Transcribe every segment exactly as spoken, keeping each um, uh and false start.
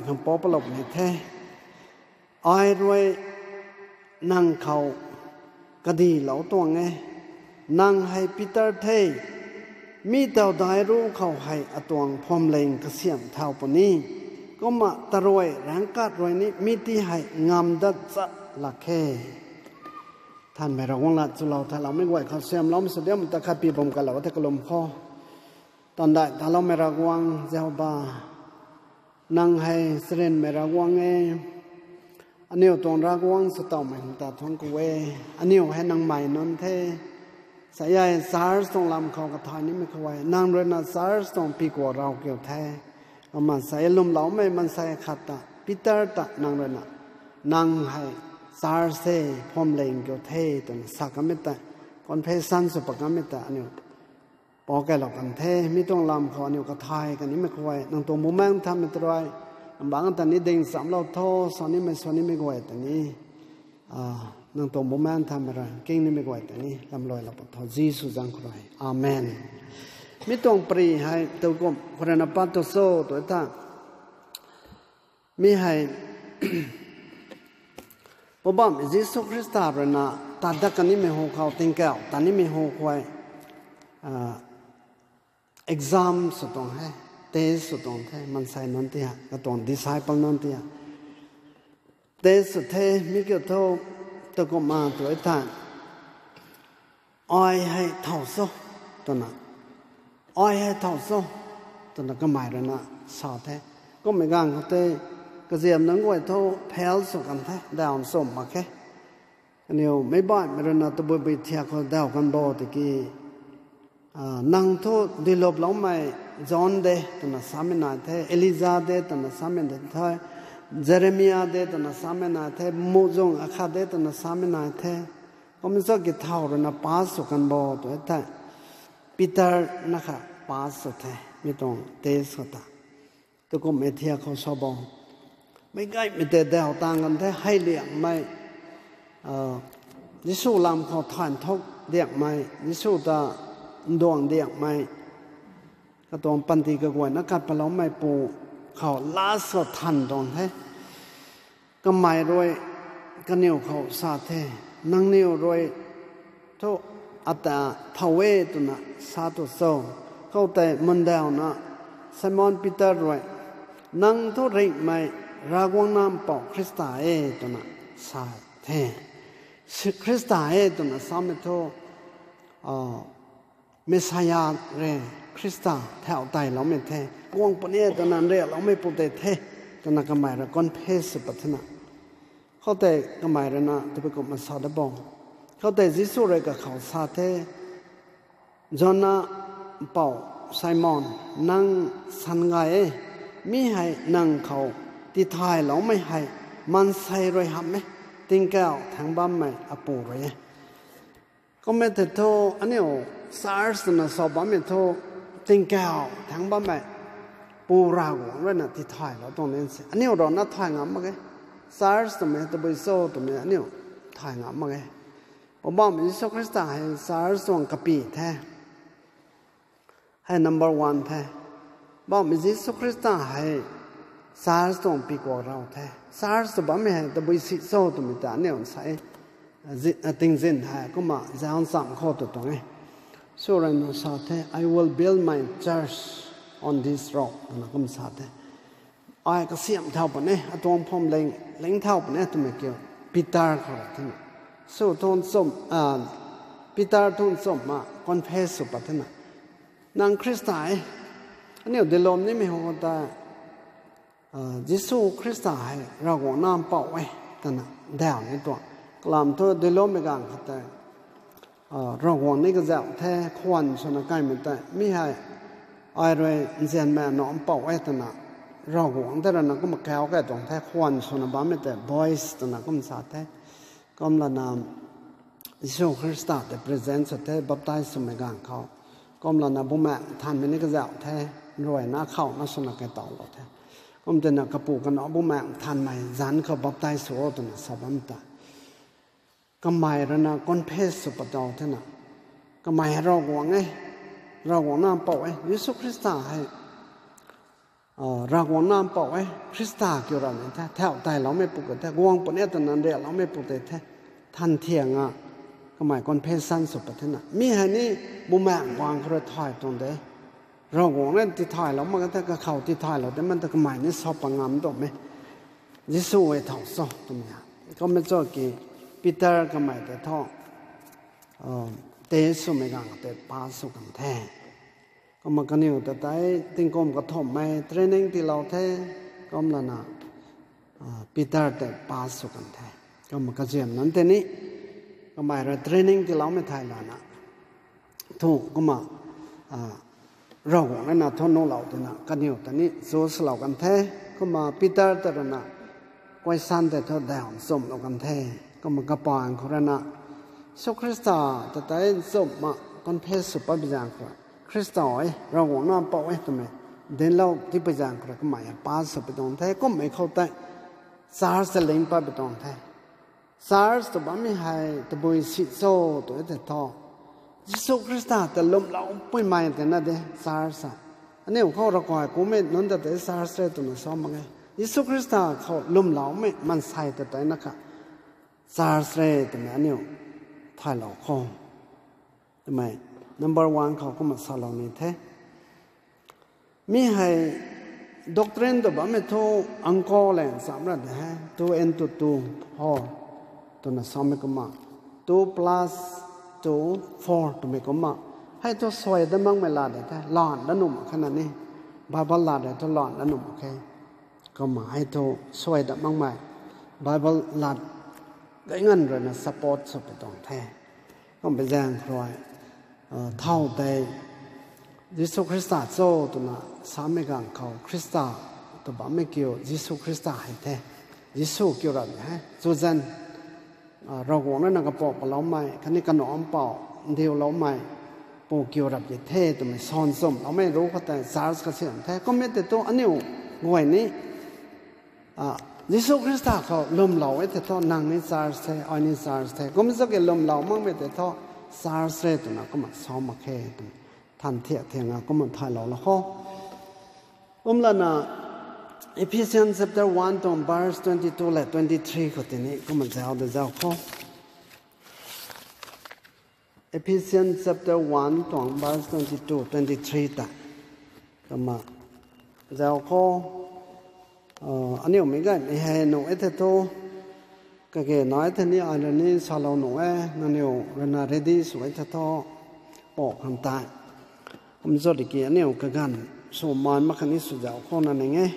khang pou palou puni the. Ai rui nang khou kadilou tuang e. Nang hei Peter the. Mi taw daic ruc khou hei atuang phuamling kasiamh thau puni. Kumna tarui raengc kat rui ni mi ti hei ngam dat chat lak khe. Thanmei Ravguangc lat chulou thaloumei guay khou siamloumei sw diam ta khat pi bam kalou the kalum khou. Tandai taloumei Ravguangc Jehova, nang hei charynmei Ravguangc e. Aniu tuang Ravguangc sw tawmei ta thuanc ku e. Aniu hei nang mei nunc the. Sa e church tuang lam khou kathay nimei khou e nang ruina church tuang pi kua raw kiu the. Kumna sa e lwmloumei maansei khat ta Peter ta nang ruina, nang hei church the, phuamling kiu the twna sa kanmei ta, confession sw pat kanmei ta aniu pou kailou kan the. Mi tuang lam khou aniu kathay kanimei khou e nang tuang Bumaengh Nthanmei ta rui, nang bangc ta ni ding chamlou tho, sa nimei sw nimei guay ta ni, nang tuang Bumaengh Nthanmei rui king nimei guay ta ni lamluailou pat tho, Jisu zaeng khou rui. Amen. Mi tuang pary hei tu kum khou ruina pat tu cho tu ta, mi hei Poubauhmei Jisu Khrista ruina tat dat kanimei hu khou, tingkauh tat nimei hu khou e, exam sw tuang he, test sw tuang the, maansei nunc ti hei, katuang disciple nunc ti hei. Test sw the, mi kiu thu, tu kumna tu e thei, ai hei thow cho, twna, ai hei thow cho, twna kamei ruina sa the. Kummei ganv khou tei, kaziam nunc guay thu fail sw kan the, daw nchumh mak khe. Aniu meic baihmei ruina tabui bui thiak khou daw kan bo tiki, nang thu dilup loumei John de twna samei nai the, Elija de twna samei nai the, Jeremia de twna samei nai the, muhzwng akhat de twna samei nai the. Kum cho ki thow ruina pass sw kan bo tu e thei, Peter na kha pass sw the, mi tuang test khou ta. Tu kum e thiak khou sa bo. Meic gaymei tei daw tang kan the, hei liangmei, Jisu lam khou than thuk diakmei, Jisu ta nduang diakmei, katuang panty kaguayna kat paloumeipu khou last khou than tuang the. Kamei rui kaniw khou sa the, nangniw rui thu ata thow e twna sa tu cho? Khoutei mundawna Simon Peter rui, nang thu ringhmei Ravguangc Nac Mpouh Khrista e twna sa the. Khrista e twna samei thu, Messiah re, Khrista thau tailoumei the, guang puni e twna nriakloumeipu tei the, twna kamei rui confess sw pat thena. Khoutei kamei ruina tabui kumna sa da bo. Khoutei Jisu rui kakhou sa the, Jona mpouh Simon, nang san gay e, mi hei nang khou tithayloumei hei maansei rui hamh e, tingkauh thaengc bammei Apu rui e. Kum e thei thu, aniu church twna sa bammei thu, tingkauh thaengc bammei Pu Ravguangc ruina tithaylou tuang ni se. Aniu rui na thay ngam mak ge. Church twmei tabui cho twmei aniu thay ngam mak ge. Poubauhmei Jisu Khrista hei church tuang kapy the. Hei number one the. Poubauhmei Jisu Khrista hei church tuang pikuak raw the. Church tw bammei hei tabui si cho twmei ta aniu sa e. Tingzin hei kumna zauc ncham khou tu tuang e. Jisu ruina sa the, I will build my church on this rock, twna kum sa the. Ai kasiamh thau puni, atuang phuamling ling thau puni twmei kiu Peter khou ra thena. Jisu thu nchumh, Peter thu nchumhna confess sw pat thena, nang Khrista e. Aniu dilum nimei hu ta, Jisu Khrista hei Ravguangc Nac Mpouh e, twna daw ni tuang. Kalam thu dilummei ganv khou tei, Ravguangc ni kazauh the, khwan swna kaimei tei mi hei, ai rui nzianmei Nac Mpouh e twna, Ravguangc tei ruina kumna kau kay tuang the, khwan swna bammei tei voice twna kum sa the. Kumlana Jisu Khrista tei present sw the, baptize swmei ganv khou. Kumlana Bumaengh Nthanmei ni kazauh the, ruina khouna swna kai tawlou the. Kum twna Kapu, Kanac, Bumaengh Nthanmei zanc khou baptize sw o twna sa bam ta. Kamei ruina confess sw pat tau thena. Kamei hei Ravguangc e, Ravguangc Nac Mpouh e, Jisu Khrista hei Ravguangc nac mpouh e, Khrista kiu ramh ni the, thau tayloumei pu ka the, guang puni twna nriakloumei pu tei the, than thiang a, kamei confession sw pat the na. Mi hei ni, bumaengh guang khou rui thay tuang de. Ravguangc rui tithaylou mak ka the, kakhou tithaylou de, man ta kamei ni sa pat ngam tuang e. Jisu e thau cho twmei a. Kumna cho ki, Peter kamei tei thu, tei swmei ganv tei pass sw kan the. Kumna kaniw ta tei tingkum kathumhmei training tiilou the, kumlana, Peter tei pass sw kan the. Kumna kaziam nunc tei ni, kamei rui training tiiloumei thay lana, thu kumna, Ravguangc rui na thu nuhlou twna kaniw ta ni chu swlou kan the. Kumna Peter ta rui na question tei thu dawn nchumhlou kan the. Kumna kapaan khou rui na, Jisu Khrista ta tei nchumh ma confess sw pat bi zaeng khou, Khrista e, Ravguangc nac mpouh e twmei dinclou ti pi zaeng khou rui kamei pass sw pi tuang the. Kummei khou tei church ta ling pat pi tuang the. Church tw bammei hei tabui si cho tw e tei thu, Jisu Khrista ta lwmlou puimei tei na de church a. Aniu khou ravkai kumei nunc ta tei church re twna sa mak e. Jisu Khrista khou lwmloumei maansei ta tei na kha church re twmei aniu thaylou khou, twmei number one khou kumna salou ni the. Mi hei doctrine tw bammei thu anko lang cham ra de he, two into two, four twna samei kumna, two plus two, four twmei kumna. Hei thu suai dat makmei laa de the, lan dat nuh mak khe na ni. Bible laa de thu lan dat nuh mak khe. Kumna hei thu suai dat makmei, Bible lat gay nganv rui na support sw pi tuang the. Kumna zaeng khou rui, thau tei Jisu Khrista cho twna samei ganv khou Khrista tw bammei kiu Jisu Khrista hei the. Jisu kiu ramh ni he, chosen, Ravguangc rui na kapou paloumei khatni kanac mpouh ndiuloumei pu kiu ramh di the twmei sa nchumhloumei ru khou tei church kasiam the. Kummei tei thu aniu guay ni, Jisu Khrista khou lwmlou e tei thu nang ni church the, ai ni church the. Kumna zaki lwmlou makmei tei thu church re twna kumna sa mak khe twmei than thiak thiang a kumna thaylou la kho. Kumlana Ephesians chapter one tuang verse twenty two le twenty three khou tei ni kumna zauc de zauc kho. Ephesians chapter one tuang verse twenty two, twenty three ta, kumna zauc kho. Aniu meic gaymei hei nuh e tei thu, kage nai tei ni ai rui ni salou nuh e, nangniw rui na ready sw e tei thu, pou khang tei. Kum cho tiki aniu kaganv sw mai mak khatni sw zauc khou na ning e.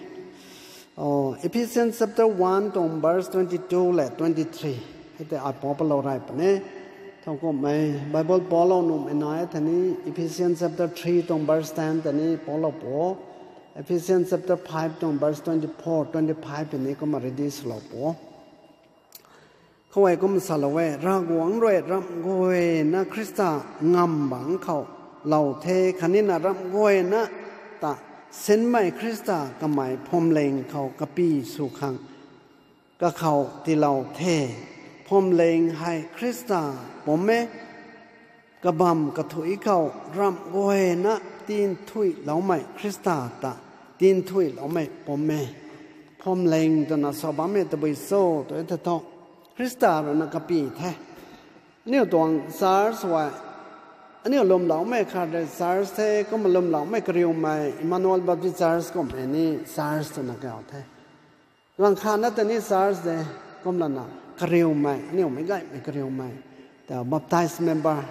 Ephesians chapter one tuang verse twenty two le twenty three hei tei ai pou palou rey puni. Thowkumhmei Bible poulou nuhmei nai tei ni Ephesians chapter three tuang verse ten tei ni poulou pu. Ephesians chapter five tuang verse twenty four, twenty five tei ni kumna ready swlou pu. Khou e kum salou e, Ravguangc rui ramh guayna Khrista ngamv bangc khou lou the, khatni na ramh guayna ta sinmei Khrista kamei phuamling khou kapy sw khang kakhou tiilou the. Phuamling hei Khrista pum e, kabamv kathuic khou ramh guayna tinthuiloumei Khrista ta tinthuiloumei pum e. Phuamling twna sa bammei tabui cho tw e tei thu, Khrista rui na kapy the. Aniu tuang church hei, aniu lwmloumei khat rui church the, kumna lwmloumei kariumei Emmanuel Baptist Church kumhmei ni church twna kau the. Ganv khat na tei ni church de, kumlana kariumei, aniu meic gaymei kariumei, ta baptize member,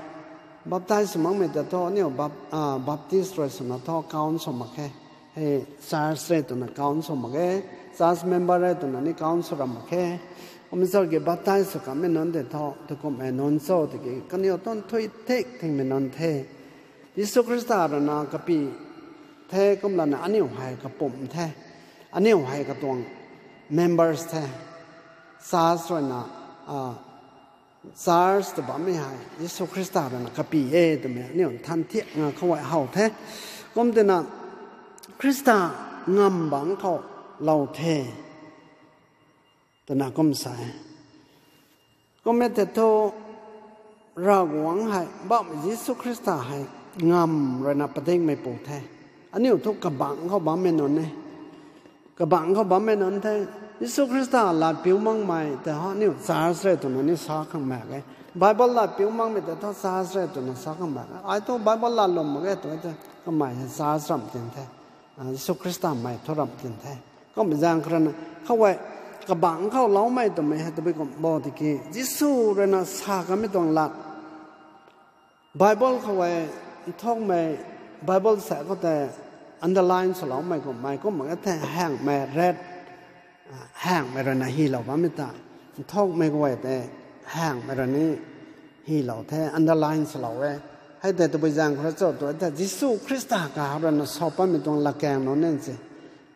baptize sw makmei ta thu aniu bap-, Baptist rui swna thu count sw mak khe. Hei church re twna count sw mak ge, church member re twna ni count sw ram mak khe. Kumna zaki baptize sw kanmei nunc tei thu, tu kumhmei nunc cho tiki kaniw tuang thui thik thingmei nunc the. Jisu Khrista rui na kapy the, kumlana aniu hei kapumc the. Aniu hei katuang members the. Church rui na, church tw bammei hei Jisu Khrista rui na kapy e twmei aniu nthan thiak nga khou e how the. Kum tina Khrista ngamv bangc khou lou the twna kum sa e. Kum e tei thu Ravguangc hei, Poubauhmei Jisu Khrista hei ngamv rui na padikmeipu the. Aniu thu kabangc khou bammei nunc e. Kabangc khou bammei nunc the. Jisu Khrista lat piu makmei tei ho aniu church rui twna ni sa khang mak e. Bible lat piu makmei tei thu church rui twna sa khang mak e. Ai thu Bible lat lwm mak ge tw e the. Kamei hei church ramh tin the. Ah, Jisu Khrista mei thu ramh tin the. Kummei zaeng khou rui na khou e, kabangc khou loumei twmei hei tabui kum bo tiki Jisu rui na sa kamei tuang lat Bible khou e, nthukmei Bible sa khou tei underline swloumei kummei, kumna the hangmei red, ah, hangmei rui na hylou bammei ta. Nthukmei guay tei hangmei rui ni hylou the, underline swlou e. Hei tei tabui zaeng khou rui cho tw e the, Jisu Khrista kaha rui na sa patmei tuang latkaeng nunc nin se.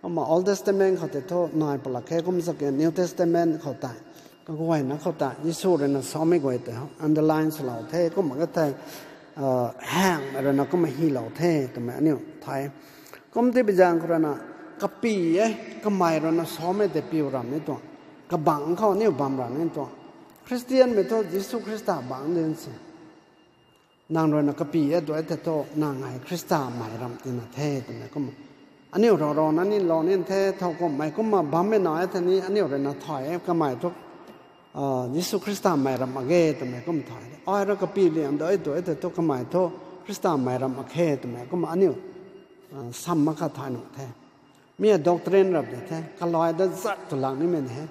Kumna Old Testament khou tei thu nai pw lak khe, kum sa ki New Testament khou tei, kaguayna khou tei Jisu rui na samei guay tei underline swlou the, kumna ka the, ah, hangmei rui na kumna hylou the twmei aniu thay. Kum ti bi zaeng khou rui na kapy e, kamei rui na samei tei piu ramh ni tuang. Kabangc khou aniu bam ramh ni tuang. Khristianmei thu Jisu Khrista bangc din se. Nang rui na kapy e tw e the thu, nang hei Khrista mei ramh tina the twmei kumna. Aniu rou rou na ni lou nin the, thowkumhmei kumna bammei na e the ni, aniu rui na thay e, kamei thu, ah, Jisu Khrista mei ramh mak ge twmei kumna thay. Ai rui kapy liang dau e tw e the thu, kamei thu Khrista mei ramh mak khe twmei kumna aniu, ah, sam mak kha thay nuh the. Mi hei doctrine rap de the, kalai da zat tw lak nimei de he.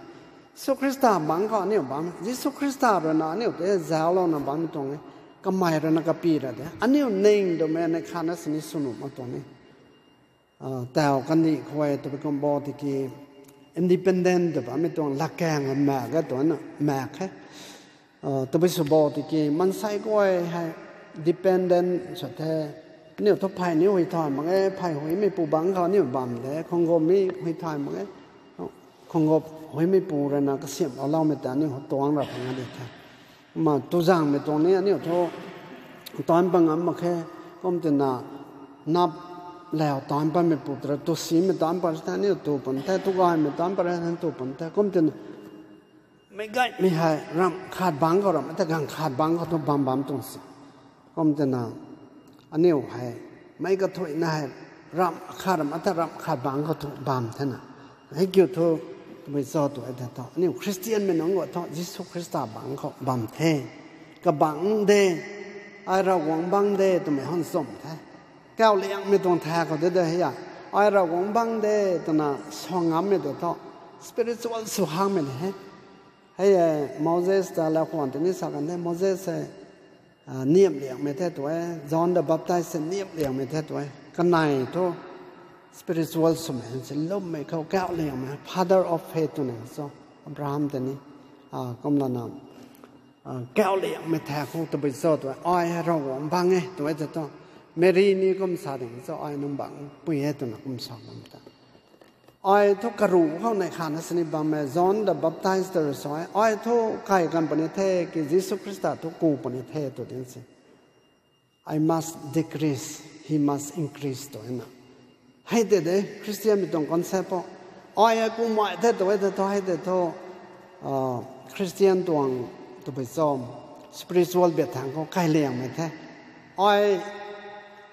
Jisu Khrista bangc khou aniu bam, Jisu Khrista rui na aniu tei zauclouna bammei tuang e, kamei rui na kapy ra de. Aniu ning twmei nei khatna sini sw nuh mak tuang e. Ah, tau kandih khou e tabui kum bo tiki independent tw bammei tuang latkaeng mak ge twna mak khe. Ah, tabui sw bo tiki maansei guay hei dependent sw the. Aniu thu phey ni hui thay mak e, phey huimeipu bangc khou aniu bam de, khunggum ni hui thay mak e. Khunggum huimeipu rui na kasiamhlouloumei ta aniu tuang ra phang a di the. Kumna tuzangmei tuang ni aniu thu taanc pat ngam mak khe, kum tina nap lau taanc patmeipu tei rui tusimei taanc pat the, aniu tu pun the, tugaymei taanc pat the, tu pun the, kum tina meic gaymei hei ramh khat bangc khou ramh e the, ganv khat bangc khou thu bam bam tuang se. Kum tina aniu hei meic kathuicna hei ramh khat ramh e the, ramh khat bangc khou thu bam thena. Hei kiu thu tabui cho tw e the thu, aniu Khristianmei nunc guay thu Jisu Khrista bangc khou bam the. Kabangc de, ai Ravguangc bangc de twmei han cham the. Kauhliangmei tuang tha khou de de hei a, ai Ravguangc bangc de twna sa ngammei de thu, spiritual sw hangmei de he. Hei e, Moses ta lau khwan tei ni sa kan the, Moses hei, ah, niamhliangmei the tw e, John the Baptist hei niamhliangmei the tw e. Kanei thu spiritual swmei se, lwmmei khou kauhliangmei, father of faith twna cho, Abraham tei ni, ah, kumlana, ah, kauhliangmei tha khou tabui cho tw e, ai hei Ravguangc bangc e tw e the thu, Mary ni kum sa ding cho, ai nang bangc pui e twna kum sa bam ta. Ai thu karuh khou nei khatna sini bam e, John the Baptist ta rui sa e, ai thu kai kan puni the, ki Jisu Khrista thu ku puni the tw din se. I must decrease, he must increase tw e na. Hei tei de, Khristianmei tuang concept o. Ai hei kumhmei the tw e the thu, hei tei thu, ah, Khristian tuang tabui cho, spiritual biak thangc khou kailiangmei the. Ai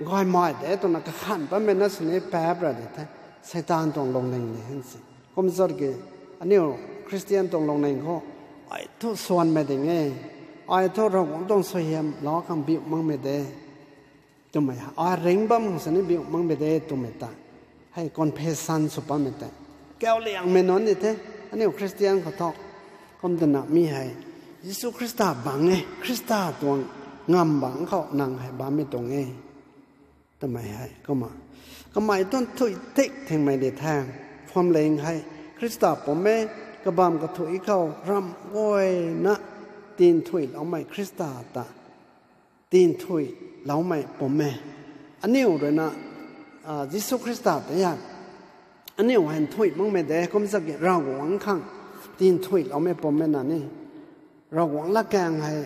gaymei de twna kakhan patmei na sini paap ra di the. Seitaan tuang lungning ni hen se. Kum zat ki, aniu Khristian tuang lungning khou, ai thu swanmei ding e, ai thu Ravguangc tuang suaihiam lou khang biu makmei de twmei, ai ringc bam khang sini biu makmei de twmei ta, hei confession sw patmei tei kauhliangmei nunc ni the. Aniu Khristian khou thu, kum tina mi hei Jisu Khrista bangc e, Khrista tuang ngamv bangc khou nang hei bammei tuang e twmei hei kumna, kamei tuang thuy tik thingmei di the. Phuamling hei Khrista pum e, kabamv kathuic khou ramh guayna tinthuiloumei Khrista ta tinthuiloumei pum e. Aniu rui na, ah, Jisu Khrista tei hei aniu hei nthuih makmei de, kum zat ki Ravguangc khang tinthuiloumei pum e na ni. Ravguangc latkaeng hei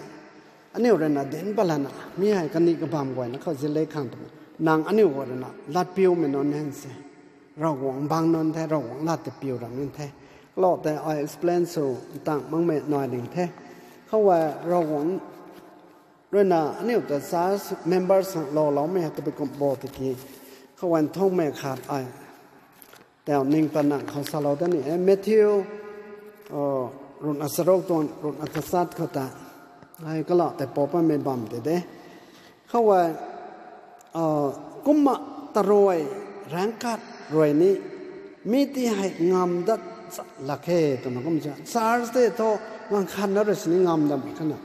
aniu rui na dinc pat lana, mi hei kandih kabamv guayna khou zile khang twmei, nang aniu guay rui na latpiumei nunc hen se. Ravguangc bangc nunc the, Ravguangc lat tei piu ram ni the. Kalou tei ai explain sw tang makmei nai ding the. Khou e Ravguangc rui na aniu ta church members khang louloumei hei tabui kum bo tiki, khou e nthukmei khat ai Tau ning panang khou salou da ni e, Matthew, ruhna charuk tuang ruhna tachat khou ta, ai kalau tei pou patmei bam tei de. Khou e, kumna taruai, raengkat rui ni, mi ti hei ngam dat chat lak khe twna kum sa. Church tei thu ganv khat na rui sini ngam dat mak khe na.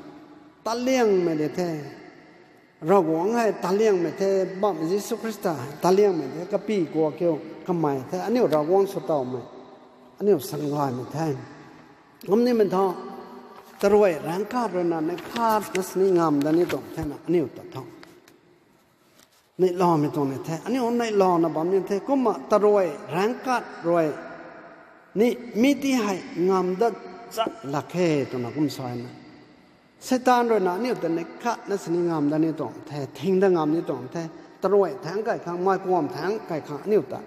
Taliangmei de the. Ravguangc hei taliangmei the, bam Jisu Khrista hei taliangmei the, kapy kua kiu kamei the, aniu Ravguangc sw tawmei, aniu sanggaymei the. Kum nimei thu, taruai, raengkat rui na neih khat na sini ngam dat ni tuang the na, aniu ta thu neihloumei tuang ni the, aniu neihlouna bam ni the, kumna taruai, raengkat rui ni, mi ti hei ngam dat chat lak khe twna kum sa na. Seitaan rui na aniu ta neih khat na sini ngam dat ni tuang the, thing dat ngam ni tuang the, taruai thangc kai khang, mei kuam thangc kai khang aniu ta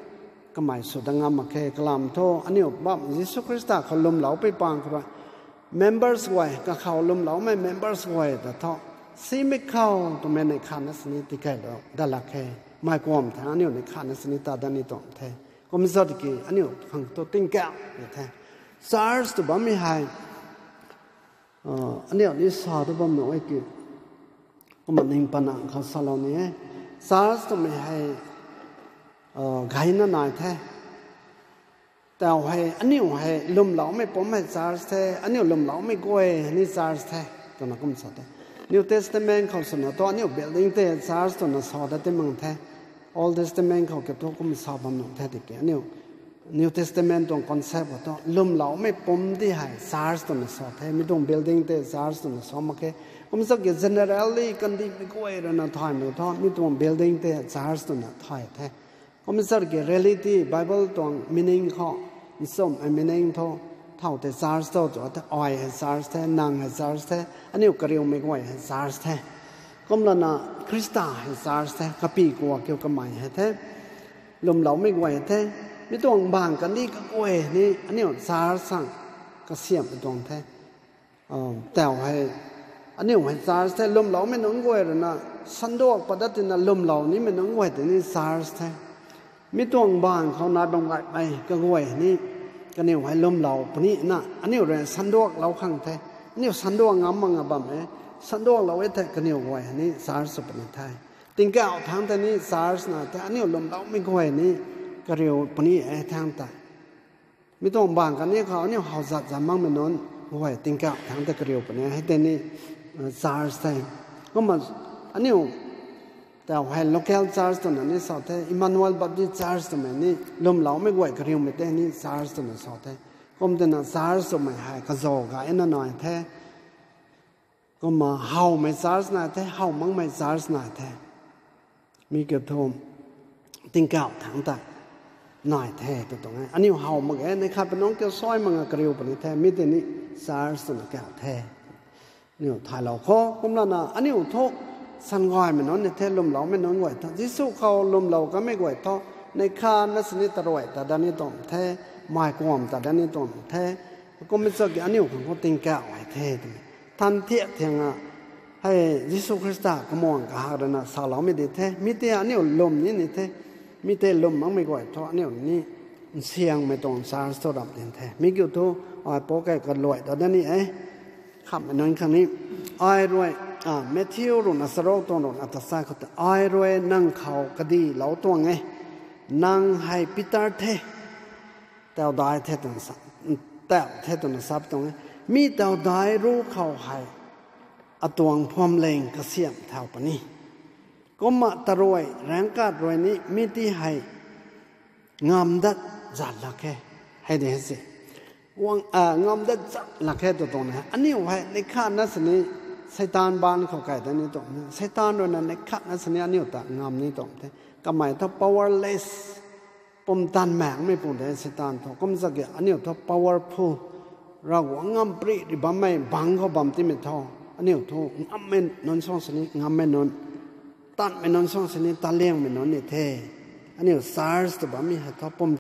kamei sw dat ngam mak khe. Kalam thu aniu bam Jisu Khrista khou lwmlou pui pang khou rui, members guay, kakhou lwmloumei members guay ta thu, simei khou twmei neih khat na sini tikeylou dat lak khe. Mei kuam thangc aniu neih khat na sini ta dat ni tuang the. Kum zat ki aniu khang thu tingkauh ni the. Church tw bammei hei, aniu ni sa ta bam nuh e ki, kumna ning panang khou salou ni e. Church twmei hei, gayna nai the. Tau hei, aniu hei lwmloumei pumc hei church the, aniu lwmloumei guay ni church the twna kum sa the. New Testament khou swna thu aniu building tei church twna sa dat ti mang the. Old Testament khou ki thu kum sa bam nuh the tiki aniu New Testament tuang concept khou thu lwmloumei pumc ti hei church twna sa the, mi tuang building tei church twna sa mak khe. Kum zat ki generally kandihmei guay rui na thaymei thu mi tuang building tei church twna thay the. Kum zat ki reality Bible tuang meaning khou, nchumhmei meaning thu, thow tei church tho tw the, ai hei church the, nang hei church the, aniu kariumei guay hei church the. Kumlana Khrista hei church the, kapy kua kiu kamei hei the, lwmloumei guay the, mi tuang bang kandih kaguay ni aniu church sang kasiamhmei tuang the. Tau hei, aniu hei church the, lwmloumei nunc guay rui na sanduak pat dat tina lwmlou nimei nunc guay tei ni church the. Mi tuang bang khou nai bam gaymei kaguay ni, kaniw hei lwmlou puni na aniu rui sanduaklou khang the. Aniu sanduak ngam mak nga bam e, sanduaklou e thei kaniw guay hei ni church sw puni the. Tingkauh thangc tei ni church na the, aniu lwmloumei guay ni kariu puni e thangc tei. Mi tuang bang kani khou aniu how zat zat makmei nunc guay tingkauh thangc tei kariu puni hei tei ni church the. Kumna aniu tau hei local church twna ni sa the, Emmanuel Baptist Church twmei ni lwmloumei guay kariumei tei ni church twna sa the. Kum twna church twmei hei kazauh gayna nai the. Kumna howmei church nai the, how makmei church nai the. Mi kiu thu tingkauh thangc tei nai the tw tuang e. Aniu how mak e, neih khat pui nunc kiu suai mak nga kariu puni the, mi tei ni church twna kauh the. Aniu thaylou khou, kumlana aniu thu sangaymei nunc ni the, lwmloumei nunc guay thu, Jisu khou lwmlou kamei guay thu, neih khat na sini taruai ta dat ni tuang the, mei kuam ta dat ni tuang the. Kummei chaki aniu khang khou tingkauh hei the twmei than thiak thiang a, hei Jisu Khrista kamwang kahak rui na saloumei di the, mi tei aniu lwm ni ni the, mi tei lwm makmei guay thu aniu ni nsiangmei tuang church thu ramh tin the. Mi kiu thu, ai pou kei kaluai ta dat ni e. Khamhmei nunc khang ni, ai rui, Matthew ruhna charuk tuang ruhna tachat khou tei, ai rui nang khou kadilou tuang e, nang hei Peter the, taudai the twna sa, tau the twna sa tuang e. Mi taudai ru khou hei atuang phuamling kasiamh thau puni. Kumna taruai, raengkat rui ni mi ti hei ngam dat zat lak khe. Hei de hei se. Guang, ngam dat zat lak khe tw tuang ni. Aniu hei neih khat na sini Seitaan baanc khou kai dat ni tuang. Seitaan rui na neih khat na sini aniu ta ngam ni tuang the. Kamei thu powerless, pumtanmaengmei pung de Seitaan thu. Kum zaki aniu thu powerful, Ravguangc ngam pri ri bammei bangc khou bam timei thu, aniu thu ngammei nunc suang sini ngammei nunc, tanmei nunc suang sini taliangmei nunc ni the. Aniu church tw bammei hei thu pum